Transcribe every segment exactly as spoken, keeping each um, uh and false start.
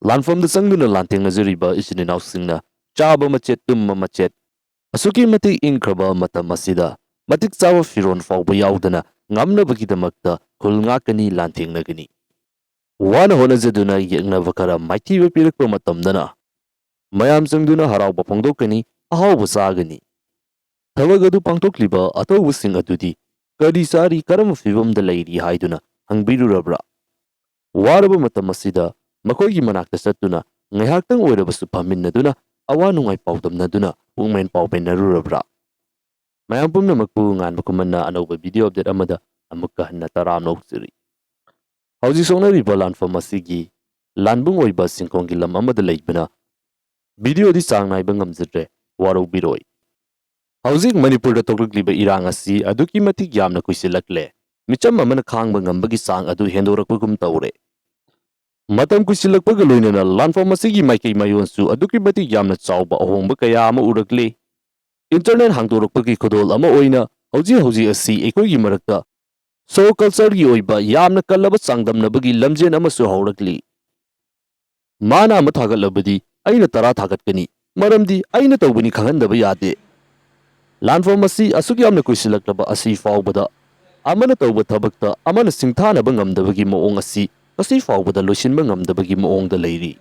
ꯂꯥꯟꯐꯝꯗ ꯆꯪꯗꯨꯅ ꯂꯥꯟꯊꯦꯡꯅꯖꯔꯤꯕ ꯏꯆꯤꯟ ꯏꯅꯥꯎꯁꯤꯡꯅ ꯆꯥꯕ ꯃꯆꯦꯠ, ꯇꯨꯝꯕ ꯃꯆꯦꯠ, ꯑꯁꯨꯛꯀꯤ ꯃꯇꯤꯛ ꯏꯪꯈ꯭ꯔꯕ ꯃꯇꯝ ꯑꯁꯤꯗ ꯃꯇꯤꯛ ꯆꯥꯕ ꯐꯤꯔꯣꯜ ꯐꯥꯎꯕ ꯌꯥꯎꯗꯅ ꯉꯝꯅꯕꯒꯤꯗꯃꯛꯇ ꯈꯨꯜ ꯉꯥꯛꯀꯅꯤ, ꯂꯥꯟꯊꯦꯡꯅꯒꯅꯤ꯫ ꯋꯥꯅ ꯍꯣꯠꯅꯖꯗꯨꯅ ꯌꯦꯛꯅꯕ ꯈꯔ ꯃꯥꯏꯊꯤꯕ ꯄꯤꯔꯛꯄ ꯃꯇꯝꯗꯅ ꯃꯌꯥꯝ ꯆꯪꯗꯨꯅ ꯍꯔꯥꯎꯕ ꯐꯣꯡꯗꯣꯛꯀꯅꯤ, ꯑꯍꯥꯎꯕ ꯆꯥꯒꯅꯤ꯫ ꯊꯕꯛ ꯑꯗꯨ ꯄꯥꯡꯊꯣꯛꯂꯤꯕ ꯑꯊꯧꯕꯁꯤꯡ ꯑꯗꯨꯗꯤ ꯀꯔꯤ ꯆꯥꯔꯤ, ꯀꯔꯝꯕ ꯐꯤꯕꯝꯗ ꯂꯩꯔꯤ ꯍꯥꯏꯗꯨꯅ ꯍꯪꯕꯤꯔꯨꯔꯕ꯭ꯔꯥ? ꯋꯥꯔꯕ ꯃꯇꯝ ꯑꯁꯤꯗ ꯃꯈꯣꯏꯒꯤ ꯃꯅꯥꯛꯇ ꯆꯠꯇꯨꯅ ꯉꯥꯏꯍꯥꯛꯇꯪ ꯑꯣꯏꯔꯕꯁꯨ ꯐꯝꯃꯤꯟꯅꯗꯨꯅ ꯑꯋꯥ ꯅꯨꯡꯉꯥꯏ ꯄꯥꯎꯗꯝꯅꯗꯨꯅ ꯄꯨꯛꯃꯦꯟ ꯄꯥꯎꯃꯦꯟꯅꯔꯨꯔꯕ꯭ꯔꯥ? ꯃꯌꯥꯝ ꯄꯨꯝꯅꯃꯛꯄꯨ ꯉꯥꯟꯕ ꯈꯨꯃꯟꯅ ꯑꯅꯧꯕ ꯚꯤꯗꯤꯑꯣ ꯑꯞꯗꯦꯠ ꯑꯃꯗ ꯑꯃꯨꯛꯀ ꯍꯟꯅ ꯇꯔꯥꯝꯅ ꯑꯣꯛꯆꯔꯤ꯫ ꯍꯧꯖꯤꯛ ꯁꯣꯛꯅꯔꯤꯕ ꯂꯥꯟꯐꯝ ꯑꯁꯤꯒꯤ ꯂꯥꯟꯕꯨꯡ ꯑꯣꯏꯕ ꯁꯤꯡꯈꯣꯡꯒꯤ ꯂꯝ ꯑꯃꯗ ꯂꯩꯕꯅ ꯚꯤꯗꯤꯑꯣꯗꯤ ꯆꯥꯡ ꯅꯥꯏꯕ ꯉꯝꯖꯗ꯭ꯔꯦ, ꯋꯥꯔꯧꯕꯤꯔꯣꯏ꯫ ꯍꯧꯖꯤꯛ ꯃꯅꯤꯄꯨꯔꯗ ꯊꯣꯛꯂꯛꯂꯤꯕ ꯏꯔꯥꯡ ꯑꯁꯤ ꯑꯗꯨꯛꯀꯤ ꯃꯇꯤꯛ ꯌꯥꯝꯅ ꯀꯨꯏꯁꯤꯜꯂꯛꯂꯦ꯫ ꯃꯤꯆꯝ ꯑꯃꯅ ꯈꯥꯡꯕ ꯉꯝꯕꯒꯤ ꯆꯥꯡ ꯑꯗꯨ ꯍꯦꯟꯗꯣꯔꯛꯄꯒꯨꯝ ꯇꯧꯔꯦ꯫ ꯃꯇꯝ ꯀꯨꯏꯁꯤꯜꯂꯛꯄꯒ ꯂꯣꯏꯅꯅ ꯂꯥꯟꯐꯝ ꯑꯁꯤꯒꯤ ꯃꯥꯏꯀꯩ ꯃꯥꯌꯣꯟꯁꯨ ꯑꯗꯨꯛꯀꯤ ꯃꯇꯤꯛ ꯌꯥꯝꯅ ꯆꯥꯎꯕ ꯑꯍꯣꯡꯕ ꯀꯌꯥ ꯑꯃ ꯎꯔꯛꯂꯤ꯫ ꯏꯟꯇꯔꯅꯦꯠ ꯍꯥꯡꯗꯣꯔꯛꯄꯒꯤ ꯈꯨꯗꯣꯜ ꯑꯃ ꯑꯣꯏꯅ ꯍꯧꯖꯤꯛ ꯍꯧꯖꯤꯛ ꯑꯁꯤ ꯑꯩꯈꯣꯏꯒꯤ ꯃꯔꯛꯇ ꯁꯣ ꯀꯜꯆꯔꯒꯤ ꯑꯣꯏꯕ ꯌꯥꯝꯅ ꯀꯜꯂꯕ ꯆꯥꯡꯗꯝꯅꯕꯒꯤ ꯂꯝꯖꯦꯟ ꯑꯃꯁꯨ ꯍꯧꯔꯛꯂꯤ꯫ ꯃꯥꯅ ꯑꯃ ꯊꯥꯒꯠꯂꯕꯗꯤ ꯑꯩꯅ ꯇꯔꯥ ꯊꯥꯒꯠꯀꯅꯤ, ꯃꯔꯝꯗꯤ ꯑꯩꯅ ꯇꯧꯕꯅꯤ ꯈꯪꯍꯟꯗꯕ ꯌꯥꯗꯦ꯫ ꯂꯥꯟꯐꯝ ꯑꯁꯤ ꯑꯁꯨꯛ ꯌꯥꯝꯅ ꯀꯨꯏꯁꯤꯜꯂꯛꯂꯕ ꯑꯁꯤ ꯐꯥꯎꯕꯗ ꯑꯃꯅ ꯇꯧꯕ ꯊꯕꯛꯇ ꯑꯃꯅ ꯁꯤꯡꯊꯥꯅꯕ ꯉꯝꯗꯕꯒꯤ ꯃꯑꯣꯡ ꯑꯁꯤ ꯉꯁꯤ ꯐꯥꯎꯕꯗ ꯂꯣꯏꯁꯤꯟꯕ ꯉꯝꯗꯕꯒꯤ ꯃꯑꯣꯡꯗ ꯂꯩꯔꯤ꯫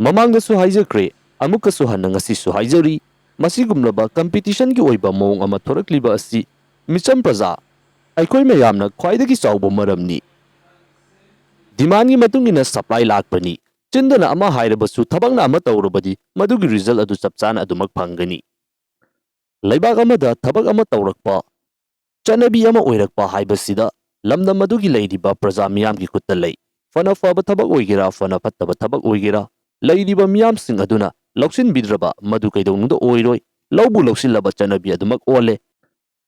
ꯃꯃꯥꯡꯗꯁꯨ ꯍꯥꯏꯖꯈ꯭ꯔꯦ, ꯑꯃꯨꯛꯀꯁꯨ ꯍꯟꯅ ꯉꯁꯤꯁꯨ ꯍꯥꯏꯖꯔꯤ, ꯃꯁꯤꯒꯨꯝꯂꯕ ꯀꯝꯄꯤꯇꯤꯁꯟꯒꯤ ꯑꯣꯏꯕ ꯃꯑꯣꯡ ꯑꯃ ꯊꯣꯔꯛꯂꯤꯕ ꯑꯁꯤ ꯃꯤꯆꯝ ꯄ꯭ꯔꯖꯥ, ꯑꯩꯈꯣꯏ ꯃꯌꯥꯝꯅ ꯈ꯭ꯋꯥꯏꯗꯒꯤ ꯆꯥꯎꯕ ꯃꯔꯝꯅꯤ꯫ ꯗꯤꯃꯥꯟꯒꯤ ꯃꯇꯨꯡ ꯏꯟꯅ ꯁꯄ꯭ꯂꯥꯏ ꯂꯥꯛꯄꯅꯤ꯫ ꯆꯤꯟꯗꯅ ꯑꯃ ꯍꯥꯏꯔꯕꯁꯨ ꯊꯕꯛꯅ ꯑꯃ ꯇꯧꯔꯕꯗꯤ ꯃꯗꯨꯒꯤ ꯔꯤꯖꯜ ꯑꯗꯨ ꯆꯞ ꯆꯥꯅ ꯑꯗꯨꯃꯛ ꯐꯪꯒꯅꯤ꯫ ꯂꯩꯕꯥꯛ ꯑꯃꯗ ꯊꯕꯛ ꯑꯃ ꯇꯧꯔꯛꯄ, ꯆꯠꯅꯕꯤ ꯑꯃ ꯑꯣꯏꯔꯛꯄ ꯍꯥꯏꯕꯁꯤꯗ ꯂꯝꯗꯝ ꯑꯗꯨꯒꯤ ꯂꯩꯔꯤꯕ ꯄ꯭ꯔꯖꯥ ꯃꯤꯌꯥꯝꯒꯤ ꯈꯨꯠꯇ ꯂꯩ꯫ ꯐꯅ ꯐꯕ ꯊꯕꯛ ꯑꯣꯏꯒꯦꯔꯥ, ꯐꯅ ꯐꯠꯇꯕ ꯊꯕꯛ ꯑꯣꯏꯒꯦꯔꯥ, ꯂꯩꯔꯤꯕ ꯃꯤꯌꯥꯝꯁꯤꯡ ꯑꯗꯨꯅ ꯂꯧꯁꯤꯟꯕꯤꯗ꯭ꯔꯕ ꯃꯗꯨ ꯀꯩꯗꯧꯅꯨꯡꯗ ꯑꯣꯏꯔꯣꯏ꯫ ꯂꯧꯕꯨ ꯂꯧꯁꯤꯜꯂꯕ ꯆꯠꯅꯕꯤ ꯑꯗꯨꯃꯛ ꯑꯣꯜꯂꯦ꯫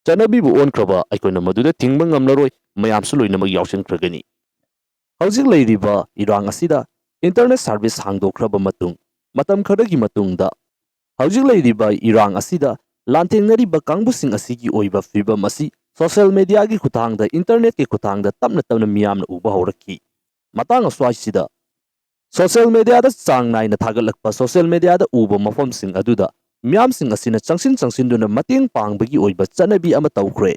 ꯆꯠꯅꯕꯤꯕꯨ ꯑꯣꯟꯈ꯭ꯔꯕ ꯑꯩꯈꯣꯏꯅ ꯃꯗꯨꯗ ꯊꯤꯡꯕ ꯉꯝꯂꯔꯣꯏ, ꯃꯌꯥꯝꯁꯨ ꯂꯣꯏꯅꯃꯛ ꯌꯥꯎꯁꯤꯟꯈ꯭ꯔꯒꯅꯤ꯫ ꯍꯧꯖꯤꯛ ꯂꯩꯔꯤꯕ ꯏꯔꯥꯡ ꯑꯁꯤꯗ ꯏꯟꯇꯔꯅꯦꯠ ꯁꯥꯔꯚꯤꯁ ꯍꯥꯡꯗꯣꯛꯈ꯭ꯔꯕ ꯃꯇꯨꯡ, ꯃꯇꯝ ꯈꯔꯒꯤ ꯃꯇꯨꯡꯗ, ꯍꯧꯖꯤꯛ ꯂꯩꯔꯤꯕ ꯏꯔꯥꯡ ꯑꯁꯤꯗ ꯂꯥꯟꯊꯦꯡꯅꯔꯤꯕ ꯀꯥꯡꯕꯨꯁꯤꯡ ꯑꯁꯤꯒꯤ ꯑꯣꯏꯕ ꯐꯤꯕꯝ ꯑꯁꯤ ꯁꯣꯁꯤꯌꯦꯜ ꯃꯦꯗꯤꯌꯥꯒꯤ ꯈꯨꯠꯊꯥꯡꯗ, ꯏꯟꯇꯔꯅꯦꯠꯀꯤ ꯈꯨꯠꯊꯥꯡꯗ ꯇꯞꯅ ꯇꯞꯅ ꯃꯤꯌꯥꯝꯅ ꯎꯕ ꯍꯧꯔꯛꯈꯤ꯫ ꯃꯇꯥꯡ ꯑꯁ꯭ꯋꯥꯏꯁꯤꯗ ꯁꯣꯁꯤꯌꯦꯜ ꯃꯦꯗꯤꯌꯥꯗ ꯆꯥꯡ ꯅꯥꯏꯅ ꯊꯥꯒꯠꯂꯛꯄ ꯁꯣꯁꯤꯌꯦꯜ ꯃꯦꯗꯤꯌꯥꯗ ꯎꯕ ꯃꯐꯝꯁꯤꯡ ꯑꯗꯨꯗ ꯃꯤꯌꯥꯝꯁꯤꯡ ꯑꯁꯤꯅ ꯆꯪꯁꯤꯟ ꯆꯪꯁꯤꯟꯗꯨꯅ ꯃꯇꯦꯡ ꯄꯥꯡꯕꯒꯤ ꯑꯣꯏꯕ ꯆꯠꯅꯕꯤ ꯑꯃ ꯇꯧꯈ꯭ꯔꯦ꯫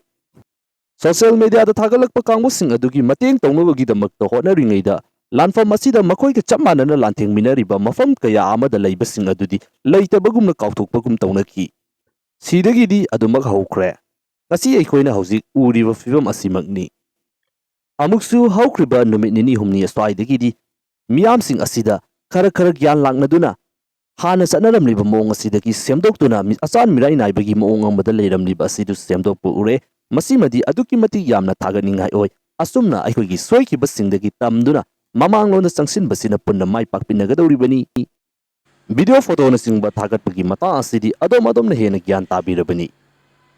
ꯁꯣꯁꯤꯌꯦꯜ ꯃꯦꯗꯤꯌꯥꯗ ꯊꯥꯒꯠꯂꯛꯄ ꯀꯥꯡꯕꯨꯁꯤꯡ ꯑꯗꯨꯒꯤ ꯃꯇꯦꯡ ꯇꯧꯅꯕꯒꯤꯗꯃꯛꯇ ꯍꯣꯠꯅꯔꯤꯉꯩꯗ ꯂꯥꯟꯐꯝ ꯑꯁꯤꯗ ꯃꯈꯣꯏꯒ ꯆꯞ ꯃꯥꯟꯅꯅ ꯂꯥꯟꯊꯦꯡꯃꯤꯟꯅꯔꯤꯕ ꯃꯐꯝ ꯀꯌꯥ ꯑꯃꯗ ꯂꯩꯕꯁꯤꯡ ꯑꯗꯨꯗꯤ ꯂꯩꯇꯕꯒꯨꯝꯅ ꯀꯥꯎꯊꯣꯛꯄꯒꯨꯝ ꯇꯧꯅꯈꯤ꯫ ꯁꯤꯗꯒꯤꯗꯤ ꯑꯗꯨꯃꯛ ꯍꯧꯈ꯭ꯔꯦ꯫ ꯉꯁꯤ ꯑꯩꯈꯣꯏꯅ ꯍꯧꯖꯤꯛ ꯎꯔꯤꯕ ꯐꯤꯕꯝ ꯑꯁꯤꯃꯛꯅꯤ꯫ ꯑꯃꯨꯛꯁꯨ ꯍꯧꯈ꯭ꯔꯤꯕ ꯅꯨꯃꯤꯠ ꯅꯤꯅꯤ ꯍꯨꯝꯅꯤ ꯑꯁ꯭ꯋꯥꯏꯗꯒꯤꯗꯤ ꯃꯤꯌꯥꯝꯁꯤꯡ ꯑꯁꯤꯗ ꯈꯔ ꯈꯔ ꯒ꯭ꯌꯥꯟ ꯂꯥꯛꯅꯗꯨꯅ ꯍꯥꯟꯅ ꯆꯠꯅꯔꯝꯂꯤꯕ ꯃꯑꯣꯡ ꯑꯁꯤꯗꯒꯤ ꯁꯦꯝꯗꯣꯛꯇꯨꯅ ꯃꯤ-, ꯑꯆꯥꯟ ꯃꯤꯔꯥꯏ ꯅꯥꯏꯕꯒꯤ ꯃꯑꯣꯡ ꯑꯃꯗ ꯂꯩꯔꯝꯂꯤꯕ ꯑꯁꯤꯗꯨ ꯁꯦꯝꯗꯣꯛꯄ ꯎꯔꯦ꯫ ꯃꯁꯤꯃꯗꯤ ꯑꯗꯨꯛꯀꯤ ꯃꯇꯤꯛ ꯌꯥꯝꯅ ꯊꯥꯒꯠꯅꯤꯡꯉꯥꯏ ꯑꯣꯏ꯫ ꯑꯁꯨꯝꯅ ꯑꯩꯈꯣꯏꯒꯤ ꯁꯣꯏꯈꯤꯕꯁꯤꯡꯗꯒꯤ ꯇꯝꯗꯨꯅ ꯃꯃꯥꯡꯂꯣꯝꯗ ꯆꯪꯁꯤꯟꯕꯁꯤꯅ ꯄꯨꯟꯅ ꯃꯥꯏ ꯄꯥꯛꯃꯤꯟꯅꯒꯗꯧꯔꯤꯕꯅꯤ꯫ ꯚꯤꯗꯤꯑꯣ ꯐꯣꯇꯣꯅꯆꯤꯡꯕ ꯊꯥꯒꯠꯄꯒꯤ ꯃꯇꯥꯡ ꯑꯁꯤꯗꯤ ꯑꯗꯣꯝ ꯑꯗꯣꯝꯅ ꯍꯦꯟꯅ ꯒ꯭ꯌꯥꯟ ꯇꯥꯕꯤꯔꯕꯅꯤ꯫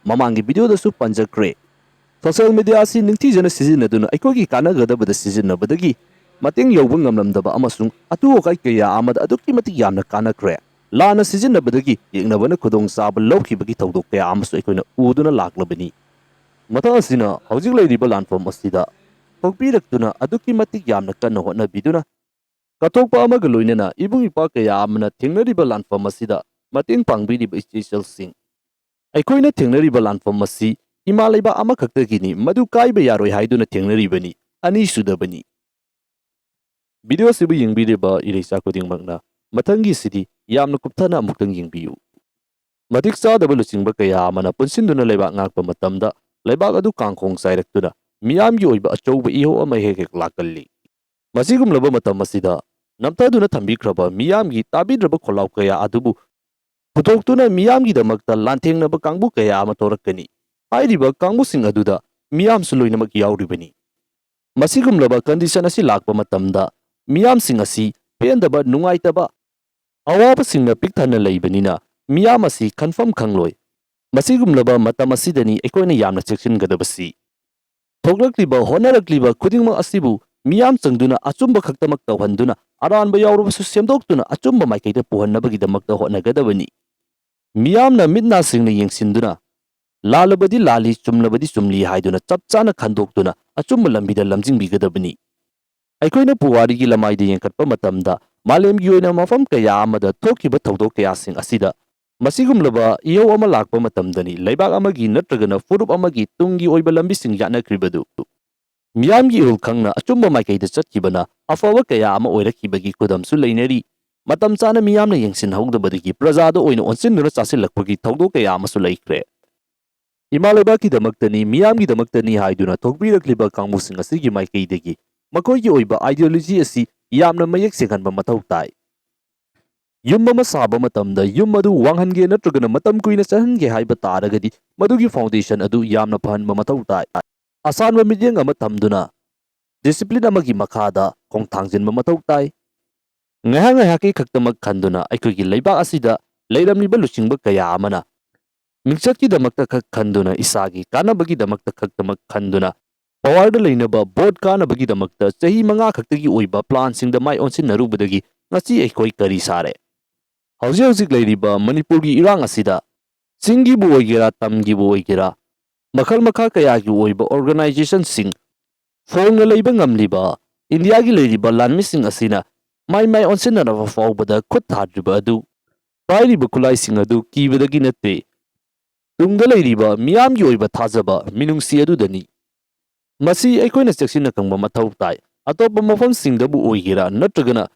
ꯃꯃꯥꯡꯒꯤ ꯚꯤꯗꯤꯑꯣꯗꯁꯨ ꯄꯟꯖꯈ꯭ꯔꯦ꯫ ꯁꯣꯁꯤꯌꯦꯜ ꯃꯦꯗꯤꯌꯥ ꯑꯁꯤ ꯅꯤꯡꯊꯤꯖꯅ ꯁꯤꯖꯤꯟꯅꯗꯨꯅ ꯑꯩꯈꯣꯏꯒꯤ ꯀꯥꯟꯅꯒꯗꯕꯗ ꯁꯤꯖꯤꯟꯅꯕꯗꯒꯤ ꯃꯇꯦꯡ ꯌꯧꯕ ꯉꯝꯂꯝꯗꯕ ꯑꯃꯁꯨꯡ ꯑꯊꯨ ꯑꯀꯥꯏ ꯀꯌꯥ ꯑꯃꯗ ꯑꯗꯨꯛꯀꯤ ꯃꯇꯤꯛ ꯌꯥꯝꯅ ꯀꯥꯟꯅꯈ꯭ꯔꯦ꯫ ꯂꯥꯟꯅ ꯁꯤꯖꯤꯟꯅꯕꯗꯒꯤ ꯌꯦꯛꯅꯕꯅ ꯈꯨꯗꯣꯡꯆꯥꯕ ꯂꯧꯈꯤꯕꯒꯤ ꯊꯧꯗꯣꯛ ꯀꯌꯥ ꯑꯃꯁꯨ ꯑꯩꯈꯣꯏꯅ ꯎꯗꯨꯅ ꯂꯥꯛꯂꯕꯅꯤ꯫ ꯃꯊꯪ ꯑꯁꯤꯅ ꯍꯧꯖꯤꯛ ꯂꯩꯔꯤꯕ ꯂꯥꯟꯐꯝ ꯑꯁꯤꯗ ꯊꯣꯛꯄꯤꯔꯛꯇꯨꯅ ꯑꯗꯨꯛꯀꯤ ꯃꯇꯤꯛ ꯌꯥꯝꯅ ꯀꯟꯅ ꯍꯣꯠꯅꯕꯤꯗꯨꯅ ꯀꯠꯊꯣꯛꯄ ꯑꯃꯒ ꯂꯣꯏꯅꯅ ꯏꯕꯨꯡ ꯏꯄ꯭ꯋꯥ ꯀꯌꯥ ꯑꯃꯅ ꯊꯦꯡꯅꯔꯤꯕ ꯂꯥꯟꯐꯝ ꯑꯁꯤꯗ ꯃꯇꯦꯡ ꯄꯥꯡꯕꯤꯔꯤꯕ ꯏꯆꯦ ꯏꯆꯜꯁꯤꯡ꯫ ꯑꯩꯈꯣꯏꯅ ꯊꯦꯡꯅꯔꯤꯕ ꯂꯥꯟꯐꯝ ꯑꯁꯤ ꯏꯃꯥ ꯂꯩꯕꯥꯛ ꯑꯃꯈꯛꯇꯒꯤꯅꯤ, ꯃꯗꯨ ꯀꯥꯏꯕ ꯌꯥꯔꯣꯏ ꯍꯥꯏꯗꯨꯅ ꯊꯦꯡꯅꯔꯤꯕꯅꯤ, ꯑꯅꯤꯁꯨꯗꯕꯅꯤ꯫ ꯚꯤꯗꯤꯑꯣ ꯑꯁꯤꯕꯨ ꯌꯦꯡꯕꯤꯔꯤꯕ ꯏꯔꯩꯆꯥ ꯈꯨꯗꯤꯡꯃꯛꯅ ꯃꯊꯪꯒꯤ ꯑꯁꯤꯗꯤ ꯌꯥꯝꯅ ꯀꯨꯞꯊꯅ ꯑꯃꯨꯛꯇꯪ ꯌꯦꯡꯕꯤꯌꯨ꯫ ꯃꯇꯤꯛ ꯆꯥꯗꯕ ꯂꯨꯆꯤꯡꯕ ꯀꯌꯥ ꯑꯃꯅ ꯄꯨꯟꯁꯤꯟꯗꯨꯅ ꯂꯩꯕꯥꯛ ꯉꯥꯛꯄ ꯃꯇꯝꯗ ꯂꯩꯕꯥꯛ ꯑꯗꯨ ꯀꯥꯡꯈꯣꯡ ꯆꯥꯏꯔꯛꯇꯨꯅ ꯃꯤꯌꯥꯝꯒꯤ ꯑꯣꯏꯕ ꯑꯆꯧꯕ ꯏꯍꯧ ꯑꯃ ꯍꯦꯛ ꯍꯦꯛ ꯂꯥꯛꯀꯜꯂꯤ꯫ ꯃꯁꯤꯒꯨꯝꯂꯕ ꯃꯇꯝ ꯑꯁꯤꯗ ꯅꯝꯊꯗꯨꯅ ꯊꯝꯕꯤꯈ꯭ꯔꯕ ꯃꯤꯌꯥꯝꯒꯤ ꯇꯥꯕꯤꯗ꯭ꯔꯕ ꯈꯣꯜꯂꯥꯎ ꯀꯌꯥ ꯑꯗꯨꯕꯨ ꯄꯨꯊꯣꯛꯇꯨꯅ ꯃꯤꯌꯥꯝꯒꯤꯗꯃꯛꯇ ꯂꯥꯟꯊꯦꯡꯅꯕ ꯀꯥꯡꯕꯨ ꯀꯌꯥ ꯑꯃ ꯊꯣꯔꯛꯀꯅꯤ꯫ ꯍꯥꯏꯔꯤꯕ ꯀꯥꯡꯕꯨꯁꯤꯡ ꯑꯗꯨꯗ ꯃꯤꯌꯥꯝꯁꯨ ꯂꯣꯏꯅꯃꯛ ꯌꯥꯎꯔꯤꯕꯅꯤ꯫ ꯃꯁꯤꯒꯨꯝꯂꯕ ꯀꯟꯗꯤꯁꯟ ꯑꯁꯤ ꯂꯥꯛꯄ ꯃꯇꯝꯗ ꯃꯤꯌꯥꯝꯁꯤꯡ ꯑꯁꯤ ꯄꯦꯟꯗꯕ, ꯅꯨꯡꯉꯥꯏꯇꯕ, ꯑꯋꯥꯕꯁꯤꯡꯅ ꯄꯤꯛ ꯊꯟꯅ ꯂꯩꯕꯅꯤꯅ ꯃꯤꯌꯥꯝ ꯑꯁꯤ ꯈꯟꯐꯝ ꯈꯪꯂꯣꯏ꯫ ꯃꯁꯤꯒꯨꯝꯂꯕ ꯃꯇꯝ ꯑꯁꯤꯗꯅꯤ ꯑꯩꯈꯣꯏꯅ ꯌꯥꯝꯅ ꯆꯦꯛꯁꯤꯟꯒꯗꯕꯁꯤ꯫ ꯊꯣꯛꯂꯛꯂꯤꯕ, ꯍꯣꯠꯅꯔꯛꯂꯤꯕ ꯈꯨꯗꯤꯡꯃꯛ ꯑꯁꯤꯕꯨ ꯃꯤꯌꯥꯝ ꯆꯪꯗꯨꯅ ꯑꯆꯨꯝꯕ ꯈꯛꯇꯃꯛ ꯇꯧꯍꯟꯗꯨꯅ ꯑꯔꯥꯟꯕ ꯌꯥꯎꯔꯕꯁꯨ ꯁꯦꯝꯗꯣꯛꯇꯨꯅ ꯑꯆꯨꯝꯕ ꯃꯥꯏꯀꯩꯗ ꯄꯨꯍꯟꯅꯕꯒꯤꯗꯃꯛꯇ ꯍꯣꯠꯅꯒꯗꯕꯅꯤ꯫ ꯃꯤꯌꯥꯝꯅ ꯃꯤꯠ ꯅꯥ ꯁꯤꯡꯅ ꯌꯦꯡꯁꯤꯟꯗꯨꯅ ꯂꯥꯜꯂꯕꯗꯤ ꯂꯥꯜꯂꯤ, ꯆꯨꯝꯂꯕꯗꯤ ꯆꯨꯝꯂꯤ ꯍꯥꯏꯗꯨꯅ ꯆꯞ ꯆꯥꯅ ꯈꯟꯗꯣꯛꯇꯨꯅ ꯑꯆꯨꯝꯕ ꯂꯝꯕꯤꯗ ꯂꯝꯖꯤꯡꯕꯤꯒꯗꯕꯅꯤ꯫ ꯑꯩꯈꯣꯏꯅ ꯄꯨꯋꯥꯔꯤꯒꯤ ꯂꯃꯥꯏꯗ ꯌꯦꯡꯈꯠꯄ ꯃꯇꯝꯗ, ꯃꯥꯂꯦꯝꯒꯤ ꯑꯣꯏꯅ ꯃꯐꯝ ꯀꯌꯥ ꯑꯃꯗ ꯊꯣꯛꯈꯤꯕ ꯊꯧꯗꯣꯛ ꯀꯌꯥꯁꯤꯡ ꯑꯁꯤꯗ, ꯃꯁꯤꯒꯨꯝꯂꯕ ꯏꯍꯧ ꯑꯃ ꯂꯥꯛꯄ ꯃꯇꯝꯗꯅꯤ ꯂꯩꯕꯥꯛ ꯑꯃꯒꯤ ꯅꯠꯇ꯭ꯔꯒꯅ ꯐꯨꯔꯨꯞ ꯑꯃꯒꯤ ꯇꯨꯡꯒꯤ ꯑꯣꯏꯕ ꯂꯝꯕꯤꯁꯤꯡ ꯌꯥꯠꯅꯈ꯭ꯔꯤꯕꯗꯨ꯫ ꯃꯤꯌꯥꯝꯒꯤ ꯏꯍꯨꯜ ꯈꯪꯅ ꯑꯆꯨꯝꯕ ꯃꯥꯏꯀꯩꯗ ꯆꯠꯈꯤꯕꯅ ꯑꯐꯕ ꯀꯌꯥ ꯑꯃ ꯑꯣꯏꯔꯛꯈꯤꯕꯒꯤ ꯈꯨꯗꯝꯁꯨ ꯂꯩꯅꯔꯤ꯫ ꯃꯇꯝ ꯆꯥꯅ ꯃꯤꯌꯥꯝꯅ ꯌꯦꯡꯁꯤꯟꯍꯧꯗꯕꯗꯒꯤ ꯄ꯭ꯔꯖꯥꯗ ꯑꯣꯏꯅ ꯑꯣꯟꯁꯤꯟꯗꯨꯅ ꯆꯥꯁꯤꯜꯂꯛꯄꯒꯤ ꯊꯧꯗꯣꯛ ꯀꯌꯥ ꯑꯃꯁꯨ ꯂꯩꯈ꯭ꯔꯦ꯫ ꯏꯃꯥ ꯂꯩꯕꯥꯛꯀꯤꯗꯃꯛꯇꯅꯤ, ꯃꯤꯌꯥꯝꯒꯤꯗꯃꯛꯇꯅꯤ ꯍꯥꯏꯗꯨꯅ ꯊꯣꯛꯄꯤꯔꯛꯂꯤꯕ ꯀꯥꯡꯕꯨꯁꯤꯡ ꯑꯁꯤꯒꯤ ꯃꯥꯏꯀꯩꯗꯒꯤ ꯃꯈꯣꯏꯒꯤ ꯑꯣꯏꯕ ideology ꯑꯁꯤ ꯌꯥꯝꯅ ꯃꯌꯦꯛ ꯁꯦꯡꯍꯟꯕ ꯃꯊꯧ ꯇꯥꯏ꯫ ꯌꯨꯝ ꯑꯃ ꯁꯥꯕ ꯃꯇꯝꯗ ꯌꯨꯝ ꯑꯗꯨ ꯋꯥꯡꯍꯟꯒꯦ ꯅꯠꯇ꯭ꯔꯒꯅ ꯃꯇꯝ ꯀꯨꯏꯅ ꯆꯠꯍꯟꯒꯦ ꯍꯥꯏꯕ ꯇꯥꯔꯒꯗꯤ, ꯃꯗꯨꯒꯤ foundation ꯑꯗꯨ ꯌꯥꯝꯅ ꯐꯍꯟꯕ ꯃꯊꯧ ꯇꯥꯏ꯫ ꯑꯁꯥꯟꯕ ꯃꯤꯠꯌꯦꯡ ꯑꯃ ꯊꯝꯗꯨꯅ discipline ꯑꯃꯒꯤ ꯃꯈꯥꯗ ꯈꯣꯡ ꯊꯥꯡꯖꯤꯟꯕ ꯃꯊꯧ ꯇꯥꯏ꯫ ꯉꯥꯏꯍꯥꯛ ꯉꯥꯏꯍꯥꯛꯀꯤ ꯈꯛꯇꯃꯛ ꯈꯟꯗꯨꯅ ꯑꯩꯈꯣꯏꯒꯤ ꯂꯩꯕꯥꯛ ꯑꯁꯤꯗ ꯂꯩꯔꯝꯂꯤꯕ ꯂꯨꯆꯤꯡꯕ ꯀꯌꯥ ꯑꯃꯅ ꯃꯤꯡꯆꯠꯀꯤꯗꯃꯛꯇ ꯈꯛ ꯈꯟꯗꯨꯅ, ꯏꯁꯥꯒꯤ ꯀꯥꯟꯅꯕꯒꯤꯗꯃꯛꯇ ꯈꯛꯇꯃꯛ ꯈꯟꯗꯨꯅ, powerꯗ ꯂꯩꯅꯕ vote ꯀꯥꯅꯕꯒꯤꯗꯃꯛꯇ ꯆꯍꯤ ꯃꯉꯥ ꯈꯛꯇꯒꯤ ꯑꯣꯏꯕ planꯁꯤꯡꯗ ꯃꯥꯏ ꯑꯣꯟꯁꯤꯟꯅꯔꯨꯕꯗꯒꯤ ꯉꯁꯤ ꯑꯩꯈꯣꯏ ꯀꯔꯤ ꯁꯥꯔꯦ? ꯍꯧꯖꯤꯛ ꯍꯧꯖꯤꯛ ꯂꯩꯔꯤꯕ ꯃꯅꯤꯄꯨꯔꯒꯤ ꯏꯔꯥꯡ ꯑꯁꯤꯗ ꯆꯤꯡꯒꯤꯕꯨ ꯑꯣꯏꯒꯦꯔꯥ, ꯇꯝꯒꯤꯕꯨ ꯑꯣꯏꯒꯦꯔꯥ, ꯃꯈꯜ ꯃꯈꯥ ꯀꯌꯥꯒꯤ ꯑꯣꯏꯕ organizationꯁꯤꯡ ꯐꯣꯡꯅ ꯂꯩꯕ ꯉꯝꯂꯤꯕ ꯏꯟꯗꯤꯌꯥꯒꯤ ꯂꯩꯔꯤꯕ ꯂꯥꯟꯃꯤꯁꯤꯡ ꯑꯁꯤꯅ ꯃꯥꯏ ꯃꯥꯏ ꯑꯣꯟꯁꯤꯟꯅꯔꯕ ꯐꯥꯎꯕꯗ ꯈꯨꯠ ꯊꯥꯗ꯭ꯔꯤꯕ ꯑꯗꯨ ꯄꯥꯏꯔꯤꯕ ꯈꯨꯠꯂꯥꯏꯁꯤꯡ ꯑꯗꯨ ꯀꯤꯕꯗꯒꯤ ꯅꯠꯇꯦ, ꯇꯨꯡꯗ ꯂꯩꯔꯤꯕ ꯃꯤꯌꯥꯝꯒꯤ ꯑꯣꯏꯕ ꯊꯥꯖꯕ, ꯃꯤꯅꯨꯡꯁꯤ ꯑꯗꯨꯗꯅꯤ꯫ ꯃꯁꯤ ꯑꯩꯈꯣꯏꯅ ꯆꯦꯛꯁꯤꯟꯅ ꯈꯪꯕ ꯃꯊꯧ ꯇꯥꯏ꯫ ꯑꯇꯣꯞꯄ ꯃꯐꯝꯁꯤꯡꯗꯕꯨ ꯑꯣꯏꯒꯦꯔꯥ, ꯅꯠꯇ꯭ꯔꯒꯅ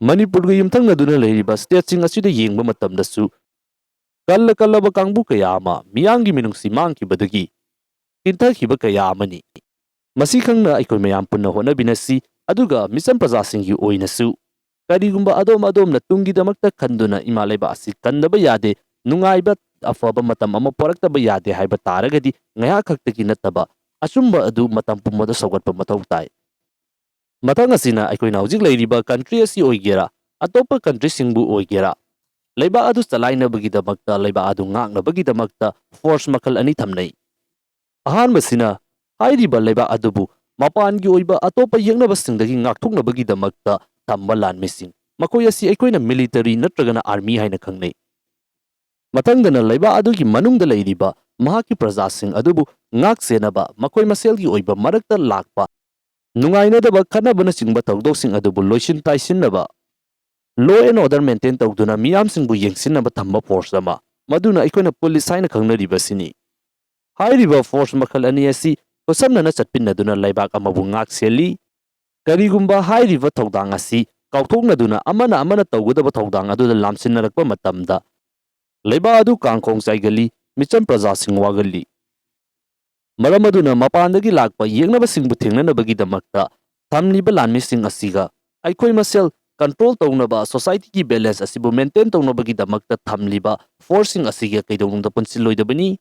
ꯃꯅꯤꯄꯨꯔꯒ ꯌꯨꯝꯊꯪꯅꯗꯨꯅ ꯂꯩꯔꯤꯕ stateꯁꯤꯡ ꯑꯁꯤꯗ ꯌꯦꯡꯕ ꯃꯇꯝꯗꯁꯨ, ꯀꯜꯂ ꯀꯜꯂꯕ ꯀꯥꯡꯕꯨ ꯀꯌꯥ ꯑꯃ ꯃꯤꯌꯥꯝꯒꯤ ꯃꯤꯅꯨꯡꯁꯤ ꯃꯥꯡꯈꯤꯕꯗꯒꯤ ꯀꯤꯟꯊꯈꯤꯕ ꯀꯌꯥ ꯑꯃꯅꯤ꯫ ꯃꯁꯤ ꯈꯪꯅ ꯑꯩꯈꯣꯏ ꯃꯌꯥꯝ ꯄꯨꯟꯅ ꯍꯣꯠꯅꯃꯤꯟꯅꯁꯤ, ꯑꯗꯨꯒ ꯃꯤꯆꯝ ꯄ꯭ꯔꯖꯥꯁꯤꯡꯒꯤ ꯑꯣꯏꯅꯁꯨ ꯀꯔꯤꯒꯨꯝꯕ ꯑꯗꯣꯝ ꯑꯗꯣꯝꯅ ꯇꯨꯡꯒꯤꯗꯃꯛꯇ ꯈꯟꯗꯨꯅ ꯏꯃꯥ ꯂꯩꯕꯥꯛ ꯑꯁꯤ ꯀꯟꯗꯕ ꯌꯥꯗꯦ, ꯅꯨꯡꯉꯥꯏꯕ ꯑꯐꯕ ꯃꯇꯝ ꯑꯃ ꯄꯣꯔꯛꯇꯕ ꯌꯥꯗꯦ ꯍꯥꯏꯕ ꯇꯥꯔꯒꯗꯤ, ꯉꯥꯏꯍꯥꯛ ꯈꯛꯇꯒꯤ ꯅꯠꯇꯕ ꯑꯆꯨꯝꯕ ꯑꯗꯨ ꯃꯇꯝ ꯄꯨꯝꯕꯗ ꯁꯧꯒꯠꯄ ꯃꯊꯧ ꯇꯥꯏ꯫ ꯃꯊꯪ ꯑꯁꯤꯅ ꯑꯩꯈꯣꯏꯅ ꯍꯧꯖꯤꯛ ꯂꯩꯔꯤꯕ country ꯑꯁꯤ ꯑꯣꯏꯒꯦꯔꯥ, ꯑꯇꯣꯞꯄ countryꯁꯤꯡꯕꯨ ꯑꯣꯏꯒꯦꯔꯥ, ꯂꯩꯕꯥꯛ ꯑꯗꯨ ꯆꯂꯥꯏꯅꯕꯒꯤꯗꯃꯛꯇ, ꯂꯩꯕꯥꯛ ꯑꯗꯨ ꯉꯥꯛꯅꯕꯒꯤꯗꯃꯛꯇ force ꯃꯈꯜ ꯑꯅꯤ ꯊꯝꯅꯩ꯫ ꯑꯍꯥꯟꯕꯁꯤꯅ ꯍꯥꯏꯔꯤꯕ ꯂꯩꯕꯥꯛ ꯑꯗꯨꯕꯨ ꯃꯄꯥꯟꯒꯤ ꯑꯣꯏꯕ ꯑꯇꯣꯞꯄ ꯌꯦꯛꯅꯕꯁꯤꯡꯗꯒꯤ ꯉꯥꯛꯊꯣꯛꯅꯕꯒꯤꯗꯃꯛꯇ ꯊꯝꯕ ꯂꯥꯟꯃꯤꯁꯤꯡ, ꯃꯈꯣꯏ ꯑꯁꯤ ꯑꯩꯈꯣꯏꯅ military ꯅꯠꯇ꯭ꯔꯒꯅ army ꯍꯥꯏꯅ ꯈꯪꯅꯩ꯫ ꯃꯊꯪꯗꯅ ꯂꯩꯕꯥꯛ ꯑꯗꯨꯒꯤ ꯃꯅꯨꯡꯗ ꯂꯩꯔꯤꯕ ꯃꯍꯥꯛꯀꯤ ꯄ꯭ꯔꯖꯥꯁꯤꯡ ꯑꯗꯨꯕꯨ ꯉꯥꯛ ꯁꯦꯟꯅꯕ, ꯃꯈꯣꯏ ꯃꯁꯦꯜꯒꯤ ꯑꯣꯏꯕ ꯃꯔꯛꯇ ꯂꯥꯛꯄ ꯅꯨꯡꯉꯥꯏꯅꯗꯕ, ꯈꯠꯅꯕꯅꯆꯤꯡꯕ ꯊꯧꯗꯣꯛꯁꯤꯡ ꯑꯗꯨꯕꯨ ꯂꯣꯏꯁꯤꯟ ꯇꯥꯏꯁꯤꯟꯅꯕ, law and order maintain ꯇꯧꯗꯨꯅ ꯃꯤꯌꯥꯝꯁꯤꯡꯕꯨ ꯌꯦꯡꯁꯤꯟꯅꯕ ꯊꯝꯕ force ꯑꯃ, ꯃꯗꯨꯅ ꯑꯩꯈꯣꯏꯅ police ꯍꯥꯏꯅ ꯈꯪꯅꯔꯤꯕꯁꯤꯅꯤ꯫ ꯍꯥꯏꯔꯤꯕ force ꯃꯈꯜ ꯑꯅꯤ ꯑꯁꯤ ꯈꯨꯠꯁꯝꯅꯅ ꯆꯠꯃꯤꯟꯅꯗꯨꯅ ꯂꯩꯕꯥꯛ ꯑꯃꯕꯨ ꯉꯥꯛ ꯁꯦꯜꯂꯤ꯫ ꯀꯔꯤꯒꯨꯝꯕ ꯍꯥꯏꯔꯤꯕ ꯊꯧꯗꯥꯡ ꯑꯁꯤ ꯀꯥꯎꯊꯣꯛꯅꯗꯨꯅ ꯑꯃꯅ ꯑꯃꯅ ꯇꯧꯒꯗꯕ ꯊꯧꯗꯥꯡ ꯑꯗꯨꯗ ꯂꯥꯝꯁꯤꯟꯅꯔꯛꯄ ꯃꯇꯝꯗ, ꯂꯩꯕꯥꯛ ꯑꯗꯨ ꯀꯥꯡꯈꯣꯡ ꯆꯥꯏꯒꯜꯂꯤ, ꯃꯤꯆꯝ ꯄ꯭ꯔꯖꯥꯁꯤꯡ ꯋꯥꯒꯜꯂꯤ꯫ ꯃꯔꯝ ꯑꯗꯨꯅ ꯃꯄꯥꯟꯗꯒꯤ ꯂꯥꯛꯄ ꯌꯦꯛꯅꯕꯁꯤꯡꯕꯨ ꯊꯦꯡꯅꯅꯕꯒꯤꯗꯃꯛꯇ ꯊꯝꯂꯤꯕ ꯂꯥꯟꯃꯤꯁꯤꯡ ꯑꯁꯤꯒ ꯑꯩꯈꯣꯏ ꯃꯁꯦꯜ control ꯇꯧꯅꯕ, society ꯒꯤ balance ꯑꯁꯤꯕꯨ maintain ꯇꯧꯅꯕꯒꯤꯗꯃꯛꯇ ꯊꯝꯂꯤꯕ force ꯁꯤꯡ ꯑꯁꯤꯒ ꯀꯩꯗꯧꯅꯨꯡꯗ ꯄꯨꯟꯁꯤꯜꯂꯣꯏꯗꯕꯅꯤ꯫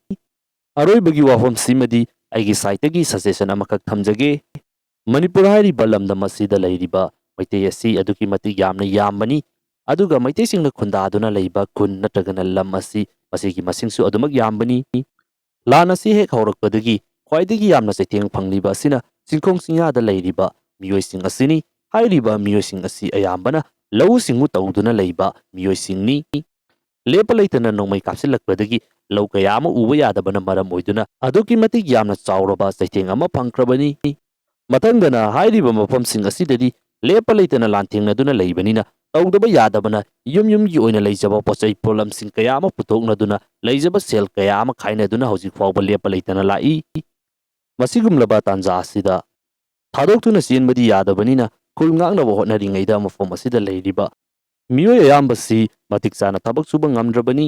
ꯑꯔꯣꯏꯕꯒꯤ ꯋꯥꯐꯝꯁꯤꯃꯗꯤ ꯑꯩꯒꯤ side ꯇꯒꯤ suggestion ꯑꯃꯈꯛ ꯊꯝꯖꯒꯦ꯫ ꯃꯅꯤꯄꯨꯔ ꯍꯥꯏꯔꯤꯕ ꯂꯝꯗꯝ ꯑꯁꯤꯗ ꯂꯩꯔꯤꯕ ꯃꯩꯇꯩ ꯑꯁꯤ ꯑꯗꯨꯛꯀꯤ ꯃꯇꯤꯛ ꯌꯥꯝꯅ ꯌꯥꯝꯕꯅꯤ, ꯑꯗꯨꯒ ꯃꯩꯇꯩꯁꯤꯡꯅ ꯈꯨꯟꯗꯥꯗꯨꯅ ꯂꯩꯕ ꯈꯨꯟ ꯅꯠꯇ꯭ꯔꯒꯅ ꯂꯝ ꯑꯁꯤ, ꯃꯁꯤꯒꯤ ꯃꯁꯤꯡꯁꯨ ꯑꯗꯨꯃꯛ ꯌꯥꯝꯕꯅꯤ꯫ ꯂꯥꯟ ꯑꯁꯤ ꯍꯦꯛ ꯍꯧꯔꯛꯄꯗꯒꯤ ꯈ꯭ꯋꯥꯏꯗꯒꯤ ꯌꯥꯝꯅ ꯆꯩꯊꯦꯡ ꯐꯪꯂꯤꯕ ꯑꯁꯤꯅ ꯆꯤꯡꯈꯣꯡ ꯆꯤꯡꯌꯥꯗ ꯂꯩꯔꯤꯕ ꯃꯤꯑꯣꯏꯁꯤꯡ ꯑꯁꯤꯅꯤ꯫ ꯍꯥꯏꯔꯤꯕ ꯃꯤꯑꯣꯏꯁꯤꯡ ꯑꯁꯤ ꯑꯌꯥꯝꯕꯅ ꯂꯧꯎ ꯁꯤꯡꯎ ꯇꯧꯗꯨꯅ ꯂꯩꯕ ꯃꯤꯑꯣꯏꯁꯤꯡꯅꯤ꯫ ꯂꯦꯞꯄ ꯂꯩꯇꯅ ꯅꯣꯡꯃꯩ ꯀꯥꯞꯁꯤꯜꯂꯛꯄꯗꯒꯤ ꯂꯧ ꯀꯌꯥ ꯑꯃ ꯎꯕ ꯌꯥꯗꯕꯅ ꯃꯔꯝ ꯑꯣꯏꯗꯨꯅ ꯑꯗꯨꯛꯀꯤ ꯃꯇꯤꯛ ꯌꯥꯝꯅ ꯆꯥꯎꯔꯕ ꯆꯩꯊꯦꯡ ꯑꯃ ꯐꯪꯈ꯭ꯔꯕꯅꯤ꯫ ꯃꯊꯪꯗꯅ ꯍꯥꯏꯔꯤꯕ ꯃꯐꯝꯁꯤꯡ ꯑꯁꯤꯗꯗꯤ ꯂꯦꯞꯄ ꯂꯩꯇꯅ ꯂꯥꯟꯊꯦꯡꯅꯗꯨꯅ ꯂꯩꯕꯅꯤꯅ ꯇꯧꯗꯕ ꯌꯥꯗꯕꯅ ꯌꯨꯝ ꯌꯨꯝꯒꯤ ꯑꯣꯏꯅ ꯂꯩꯖꯕ ꯄꯣꯠꯆꯩ ꯄꯣꯠꯂꯝꯁꯤꯡ ꯀꯌꯥ ꯑꯃ ꯄꯨꯊꯣꯛꯅꯗꯨꯅ ꯂꯩꯖꯕ ꯁꯦꯜ ꯀꯌꯥ ꯑꯃ ꯈꯥꯏꯅꯗꯨꯅ ꯍꯧꯖꯤꯛ ꯐꯥꯎꯕ ꯂꯦꯞꯄ ꯂꯩꯇꯅ ꯂꯥꯛꯏ꯫ ꯃꯁꯤꯒꯨꯝꯂꯕ ꯇꯥꯟꯖꯥ ꯑꯁꯤꯗ ꯊꯥꯗꯣꯛꯇꯨꯅ ꯆꯦꯟꯕꯗꯤ ꯌꯥꯗꯕꯅꯤꯅ ꯈꯨꯜ ꯉꯥꯛꯅꯕ ꯍꯣꯠꯅꯔꯤꯉꯩꯗ ꯃꯐꯝ ꯑꯁꯤꯗ ꯂꯩꯔꯤꯕ ꯃꯤꯑꯣꯏ ꯑꯌꯥꯝꯕꯁꯤ ꯃꯇꯤꯛ ꯆꯥꯅ ꯊꯕꯛ ꯁꯨꯕ ꯉꯝꯗ꯭ꯔꯕꯅꯤ꯫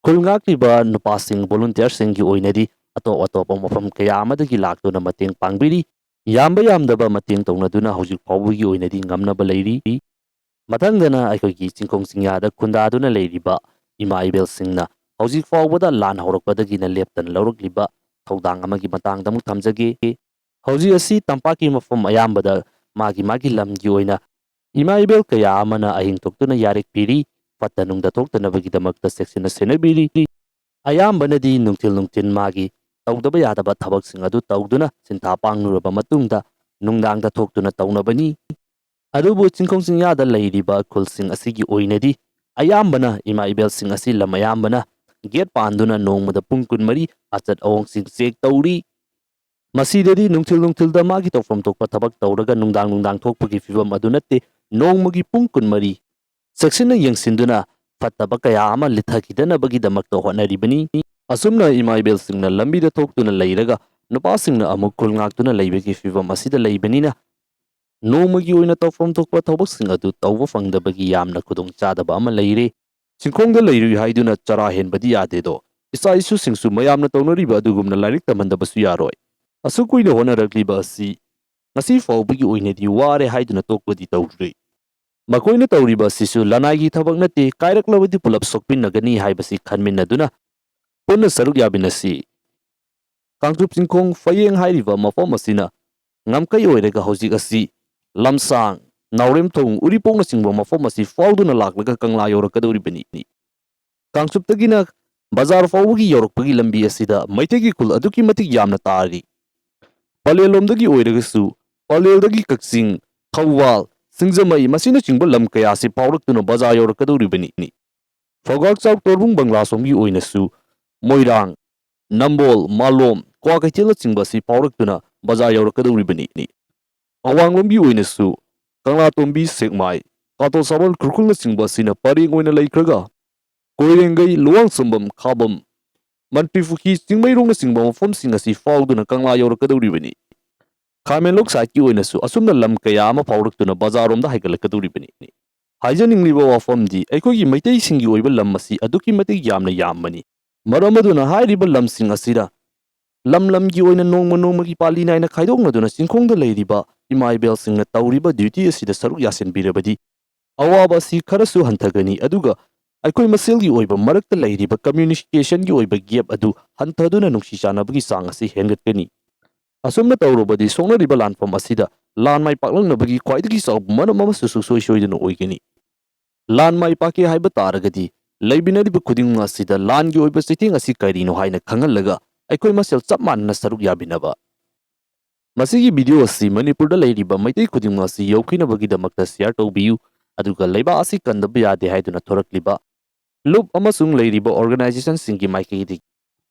ꯈꯨꯜ ꯉꯥꯛꯂꯤꯕ ꯅꯨꯄꯥꯁꯤꯡ volunteer ꯁꯤꯡꯒꯤ ꯑꯣꯏꯅꯗꯤ ꯑꯇꯣꯞ ꯑꯇꯣꯞꯄ ꯃꯐꯝ ꯀꯌꯥ ꯑꯃꯗꯒꯤ ꯂꯥꯛꯇꯨꯅ ꯃꯇꯦꯡ ꯄꯥꯡꯕꯤꯔꯤ꯫ ꯌꯥꯝꯕ ꯌꯥꯝꯗꯕ ꯃꯇꯦꯡ ꯇꯧꯅꯗꯨꯅ ꯍꯧꯖꯤꯛ ꯐꯥꯎꯕꯒꯤ ꯑꯣꯏꯅꯗꯤ ꯉꯝꯅꯕ ꯂꯩꯔꯤ꯫ ꯃꯊꯪꯗꯅ ꯑꯩꯈꯣꯏꯒꯤ ꯆꯤꯡꯈꯣꯡ ꯆꯤꯡꯌꯥꯗ ꯈꯨꯟꯗꯥꯗꯨꯅ ꯂꯩꯔꯤꯕ ꯏꯃꯥ ꯏꯕꯦꯜꯁꯤꯡꯅ ꯍꯧꯖꯤꯛ ꯐꯥꯎꯕꯗ ꯂꯥꯟ ꯍꯧꯔꯛꯄꯗꯒꯤꯅ ꯂꯦꯞꯇꯅ ꯂꯧꯔꯛꯂꯤꯕ ꯊꯧꯗꯥꯡ ꯑꯃꯒꯤ ꯃꯇꯥꯡꯗ ꯑꯃꯨꯛ ꯊꯝꯖꯒꯦ꯫ ꯍꯧꯖꯤꯛ ꯑꯁꯤ ꯇꯝꯄꯥꯛꯀꯤ ꯃꯐꯝ ꯑꯌꯥꯝꯕꯗ ꯃꯥꯒꯤ ꯃꯥꯒꯤ ꯂꯝꯒꯤ ꯑꯣꯏꯅ ꯏꯃꯥ ꯏꯕꯦꯜ ꯀꯌꯥ ꯑꯃꯅ ꯑꯍꯤꯡ ꯊꯣꯛꯇꯨꯅ ꯌꯥꯔꯦꯛ ꯄꯤꯔꯤ, ꯐꯠꯇ ꯅꯨꯡꯗ ꯊꯣꯛꯇꯅꯕꯒꯤꯗꯃꯛꯇ ꯆꯦꯛꯁꯤꯟꯅ ꯁꯦꯟꯅꯕꯤꯔꯤ꯫ ꯑꯌꯥꯝꯕꯅꯗꯤ ꯅꯨꯡꯊꯤꯜ ꯅꯨꯡꯊꯤꯜ ꯃꯥꯒꯤ ꯇꯧꯗꯕ ꯌꯥꯗꯕ ꯊꯕꯛꯁꯤꯡ ꯑꯗꯨ ꯇꯧꯗꯨꯅ ꯁꯤꯟꯊꯥ ꯄꯥꯡꯂꯨꯔꯕ ꯃꯇꯨꯡꯗ ꯅꯨꯡꯗꯥꯡꯗ ꯊꯣꯛꯇꯨꯅ ꯇꯧꯅꯕꯅꯤ꯫ ꯑꯗꯨꯕꯨ ꯆꯤꯡꯈꯣꯡ ꯆꯤꯡꯌꯥꯗ ꯂꯩꯔꯤꯕ ꯈꯨꯜꯁꯤꯡ ꯑꯁꯤꯒꯤ ꯑꯣꯏꯅꯗꯤ ꯑꯌꯥꯝꯕꯅ ꯏꯃꯥ ꯏꯕꯦꯜꯁꯤꯡ ꯑꯁꯤ ꯂꯝ ꯑꯌꯥꯝꯕꯅ gate ꯄꯥꯟꯗꯨꯅ ꯅꯣꯡꯃꯗ ꯄꯨꯡ ꯀꯨꯟꯃꯔꯤ ꯑꯆꯠ ꯑꯋꯣꯡꯁꯤꯡ check ꯇꯧꯔꯤ꯫ ꯃꯁꯤꯗꯗꯤ ꯅꯨꯡꯊꯤꯜ ꯅꯨꯡꯊꯤꯜꯗ ꯃꯥꯒꯤ ꯇꯧꯐꯝ ꯊꯣꯛꯄ ꯊꯕꯛ ꯇꯧꯔꯒ ꯅꯨꯡꯗꯥꯡ ꯅꯨꯡꯗꯥꯡ ꯊꯣꯛꯄꯒꯤ ꯐꯤꯕꯝ ꯑꯗꯨ ꯅꯠꯇꯦ, ꯅꯣꯡꯃꯒꯤ ꯄꯨꯡ ꯀꯨꯟꯃꯔꯤ ꯆꯦꯛꯁꯤꯟꯅ ꯌꯦꯡꯁꯤꯟꯗꯨꯅ ꯐꯠꯇꯕ ꯀꯌꯥ ꯑꯃ ꯂꯤꯊꯈꯤꯗꯅꯕꯒꯤꯗꯃꯛꯇ ꯍꯣꯠꯅꯔꯤꯕꯅꯤ꯫ ꯑꯁꯨꯝꯅ ꯏꯃꯥ ꯏꯕꯦꯜꯁꯤꯡꯅ ꯂꯝꯕꯤꯗ ꯊꯣꯛꯇꯨꯅ ꯂꯩꯔꯒ ꯅꯨꯄꯥꯁꯤꯡꯅ ꯑꯃꯨꯛ ꯈꯨꯜ ꯉꯥꯛꯇꯨꯅ ꯂꯩꯕꯒꯤ ꯐꯤꯕꯝ ꯑꯁꯤꯗ ꯂꯩꯕꯅꯤꯅ, ꯅꯣꯡꯃꯒꯤ ꯑꯣꯏꯅ ꯇꯧꯐꯝ ꯊꯣꯛꯄ ꯊꯕꯛꯁꯤꯡ ꯑꯗꯨ ꯇꯧꯕ ꯐꯪꯗꯕꯒꯤ ꯌꯥꯝꯅ ꯈꯨꯗꯣꯡꯆꯥꯗꯕ ꯑꯃ ꯂꯩꯔꯦ꯫ ꯆꯤꯡꯈꯣꯡꯗ ꯂꯩꯔꯨꯏ ꯍꯥꯏꯗꯨꯅ ꯆꯔꯥ ꯍꯦꯟꯕꯗꯤ ꯌꯥꯗꯦꯗꯣ꯫ ꯏꯆꯥ ꯏꯁꯨꯁꯤꯡꯁꯨ ꯃꯌꯥꯝꯅ ꯇꯧꯅꯔꯤꯕ ꯑꯗꯨꯒꯨꯝꯅ ꯂꯥꯏꯔꯤꯛ ꯇꯝꯍꯟꯗꯕꯁꯨ ꯌꯥꯔꯣꯏ꯫ ꯑꯁꯨꯛ ꯀꯨꯏꯅ ꯍꯣꯠꯅꯔꯛꯂꯤꯕ ꯑꯁꯤ ꯉꯁꯤ ꯐꯥꯎꯕꯒꯤ ꯑꯣꯏꯅꯗꯤ ꯋꯥꯔꯦ ꯍꯥꯏꯗꯨꯅ ꯇꯣꯛꯄꯗꯤ ꯇꯧꯗ꯭ꯔꯤ꯫ ꯃꯈꯣꯏꯅ ꯇꯧꯔꯤꯕ ꯑꯁꯤꯁꯨ ꯂꯅꯥꯏꯒꯤ ꯊꯕꯛ ꯅꯠꯇꯦ, ꯀꯥꯏꯔꯛꯂꯕꯗꯤ ꯄꯨꯂꯞ ꯁꯣꯛꯄꯤꯟꯅꯒꯅꯤ ꯍꯥꯏꯕꯁꯤ ꯈꯟꯃꯤꯟꯅꯗꯨꯅ ꯄꯨꯟꯅ ꯁꯔꯨꯛ ꯌꯥꯃꯤꯟꯅꯁꯤ꯫ ꯀꯥꯡꯆꯨꯞ ꯆꯤꯡꯈꯣꯡ ꯐꯌꯦꯡ ꯍꯥꯏꯔꯤꯕ ꯃꯐꯝ ꯑꯁꯤꯅ ꯉꯝꯈꯩ ꯑꯣꯏꯔꯒ ꯍꯧꯖꯤꯛ ꯑꯁꯤ ꯂꯝꯁꯥꯡ, ꯅꯥꯎꯔꯦꯝꯊꯣꯡ, ꯎꯔꯤꯄꯣꯛꯅꯆꯤꯡꯕ ꯃꯐꯝ ꯑꯁꯤ ꯐꯥꯎꯗꯨꯅ ꯂꯥꯛꯂꯒ ꯀꯪꯂꯥ ꯌꯧꯔꯛꯀꯗꯧꯔꯤꯕꯅꯤ꯫ ꯀꯥꯡꯆꯨꯞꯇꯒꯤꯅ ꯕꯖꯥꯔ ꯐꯥꯎꯕꯒꯤ ꯌꯧꯔꯛꯄꯒꯤ ꯂꯝꯕꯤ ꯑꯁꯤꯗ ꯃꯩꯇꯩꯒꯤ ꯈꯨꯜ ꯑꯗꯨꯛꯀꯤ ꯃꯇꯤꯛ ꯌꯥꯝꯅ ꯇꯥꯔꯤ꯫ ꯄꯂꯦꯜꯂꯣꯝꯗꯒꯤ ꯑꯣꯏꯔꯒꯁꯨ, ꯄꯂꯦꯜꯗꯒꯤ ꯀꯛꯆꯤꯡ, ꯊꯧꯕꯥꯜ, ꯁꯤꯡꯖꯃꯩ, ꯃꯁꯤꯅꯆꯤꯡꯕ ꯂꯝ ꯀꯌꯥꯁꯤ ꯐꯥꯎꯔꯛꯇꯨꯅ ꯕꯖꯥꯔ ꯌꯧꯔꯛꯀꯗꯧꯔꯤꯕꯅꯤ꯫ ꯐꯧꯒꯥꯛ ꯆꯥꯎ ꯇꯣꯔꯕꯨꯡ ꯕꯪꯒ꯭ꯂꯥ ꯁꯣꯝꯒꯤ ꯑꯣꯏꯅꯁꯨ ꯃꯣꯏꯔꯥꯡ, ꯅꯝꯕꯣꯜ, ꯃꯥꯂꯣꯝ, ꯀ꯭ꯋꯥꯀꯩꯊꯦꯜꯅꯆꯤꯡꯕ ꯑꯁꯤ ꯐꯥꯎꯔꯛꯇꯨꯅ ꯕꯖꯥꯔ ꯌꯧꯔꯛꯀꯗꯧꯔꯤꯕꯅꯤ꯫ ꯑꯋꯥꯡꯂꯣꯝꯒꯤ ꯑꯣꯏꯅꯁꯨ ꯀꯪꯂꯥꯇꯣꯝꯕꯤ, ꯁꯦꯛꯃꯥꯏ, ꯀꯥꯇꯣ ꯁꯥꯕꯜ, ꯈꯨꯔꯈꯨꯜꯅꯆꯤꯡꯕ ꯑꯁꯤꯅ ꯄꯔꯦꯡ ꯑꯣꯏꯅ ꯂꯩꯈ꯭ꯔꯒ, ꯀꯣꯏꯔꯦꯡꯒꯩ, ꯂꯨꯋꯥꯡꯁꯝꯕꯝ, ꯈꯥꯕꯝ, ꯃꯟꯇ꯭ꯔꯤ ꯄꯨꯈ꯭ꯔꯤ, ꯆꯤꯡꯃꯩꯔꯣꯡꯅꯆꯤꯡꯕ ꯃꯐꯝꯁꯤꯡ ꯑꯁꯤ ꯐꯥꯎꯗꯨꯅ ꯀꯪꯂꯥ ꯌꯧꯔꯛꯀꯗꯧꯔꯤꯕꯅꯤ꯫ ꯈꯥ ꯃꯦꯟꯂꯣꯛ ꯁꯥꯏꯠꯀꯤ ꯑꯣꯏꯅꯁꯨ ꯑꯁꯨꯝꯅ ꯂꯝ ꯀꯌꯥ ꯑꯃ ꯐꯥꯎꯔꯛꯇꯨꯅ ꯕꯖꯥꯔꯔꯣꯝꯗ ꯍꯥꯏꯒꯠꯂꯛꯀꯗꯧꯔꯤꯕꯅꯤ꯫ ꯍꯥꯏꯖꯅꯤꯡꯂꯤꯕ ꯋꯥꯐꯝꯗꯤ ꯑꯩꯈꯣꯏꯒꯤ ꯃꯩꯇꯩꯁꯤꯡꯒꯤ ꯑꯣꯏꯕ ꯂꯝ ꯑꯁꯤ ꯑꯗꯨꯛꯀꯤ ꯃꯇꯤꯛ ꯌꯥꯝꯅ ꯌꯥꯝꯕꯅꯤ꯫ ꯃꯔꯝ ꯑꯗꯨꯅ ꯍꯥꯏꯔꯤꯕ ꯂꯝꯁꯤꯡ ꯑꯁꯤꯗ ꯂꯝ ꯂꯝꯒꯤ ꯑꯣꯏꯅ ꯅꯣꯡꯃ ꯅꯣꯡꯃꯒꯤ ꯄꯥꯜꯂꯤ ꯅꯥꯏꯅ ꯈꯥꯏꯗꯣꯛꯅꯗꯨꯅ ꯆꯤꯡꯈꯣꯡꯗ ꯂꯩꯔꯤꯕ ꯏꯃꯥ ꯏꯕꯦꯜꯁꯤꯡꯅ ꯇꯧꯔꯤꯕ ꯗ꯭ꯌꯨꯇꯤ ꯑꯁꯤꯗ ꯁꯔꯨꯛ ꯌꯥꯁꯤꯟꯕꯤꯔꯕꯗꯤ ꯑꯋꯥꯕ ꯑꯁꯤ ꯈꯔꯁꯨ ꯍꯟꯊꯒꯅꯤ, ꯑꯗꯨꯒ ꯑꯩꯈꯣꯏ ꯃꯁꯦꯜꯒꯤ ꯑꯣꯏꯕ ꯃꯔꯛꯇ ꯂꯩꯔꯤꯕ ꯀꯝꯃ꯭ꯌꯨꯅꯤꯀꯦꯁꯟꯒꯤ ꯑꯣꯏꯕ ꯒꯦꯞ ꯑꯗꯨ ꯍꯟꯊꯗꯨꯅ ꯅꯨꯡꯁꯤ ꯆꯥꯟꯅꯕꯒꯤ ꯆꯥꯡ ꯑꯁꯤ ꯍꯦꯟꯒꯠꯀꯅꯤ꯫ ꯑꯁꯨꯝꯅ ꯇꯧꯔꯕꯗꯤ ꯁꯣꯛꯅꯔꯤꯕ ꯂꯥꯟꯐꯝ ꯑꯁꯤꯗ ꯂꯥꯟ ꯃꯥꯏ ꯄꯥꯛꯂꯛꯅꯕꯒꯤ ꯈ꯭ꯋꯥꯏꯗꯒꯤ ꯆꯥꯎꯕ ꯃꯔꯝ ꯑꯃꯁꯨ ꯁꯨꯡꯁꯣꯏ ꯁꯣꯏꯗꯅ ꯑꯣꯏꯒꯅꯤ꯫ ꯂꯥꯟ ꯃꯥꯏ ꯄꯥꯛꯀꯦ ꯍꯥꯏꯕ ꯇꯥꯔꯒꯗꯤ ꯂꯩꯃꯤꯟꯅꯔꯤꯕ ꯈꯨꯗꯤꯡꯃꯛ ꯑꯁꯤꯗ ꯂꯥꯟꯒꯤ ꯑꯣꯏꯕ ꯆꯩꯊꯦꯡ ꯑꯁꯤ ꯀꯔꯤꯅꯣ ꯍꯥꯏꯅ ꯈꯪꯍꯜꯂꯒ ꯑꯩꯈꯣꯏ ꯃꯁꯦꯜ ꯆꯞ ꯃꯥꯟꯅꯅ ꯁꯔꯨꯛ ꯌꯥꯃꯤꯟꯅꯕ꯫ ꯃꯁꯤꯒꯤ ꯚꯤꯗꯤꯑꯣ ꯑꯁꯤ ꯃꯅꯤꯄꯨꯔꯗ ꯂꯩꯔꯤꯕ ꯃꯩꯇꯩ ꯈꯨꯗꯤꯡꯃꯛ ꯑꯁꯤ ꯌꯧꯈꯤꯅꯕꯒꯤꯗꯃꯛꯇ ꯁꯤꯌꯥꯔ ꯇꯧꯕꯤꯌꯨ, ꯑꯗꯨꯒ ꯂꯩꯕꯥꯛ ꯑꯁꯤ ꯀꯟꯗꯕ ꯌꯥꯗꯦ ꯍꯥꯏꯗꯨꯅ ꯊꯣꯔꯛꯂꯤꯕ ꯂꯨꯞ ꯑꯃꯁꯨꯡ ꯂꯩꯔꯤꯕ ꯑꯣꯔꯒꯅꯥꯏꯖꯦꯁꯟꯁꯤꯡꯒꯤ ꯃꯥꯏꯀꯩꯗꯒꯤ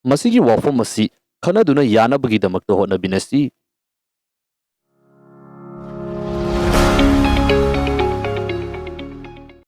ꯃꯁꯤꯒꯤ ꯋꯥꯐꯝ ꯑꯁꯤ ꯈꯟꯅꯗꯨꯅ ꯌꯥꯅꯕꯒꯤꯗꯃꯛꯇ ꯍꯣꯠꯅꯃꯤꯟꯅꯁꯤ꯫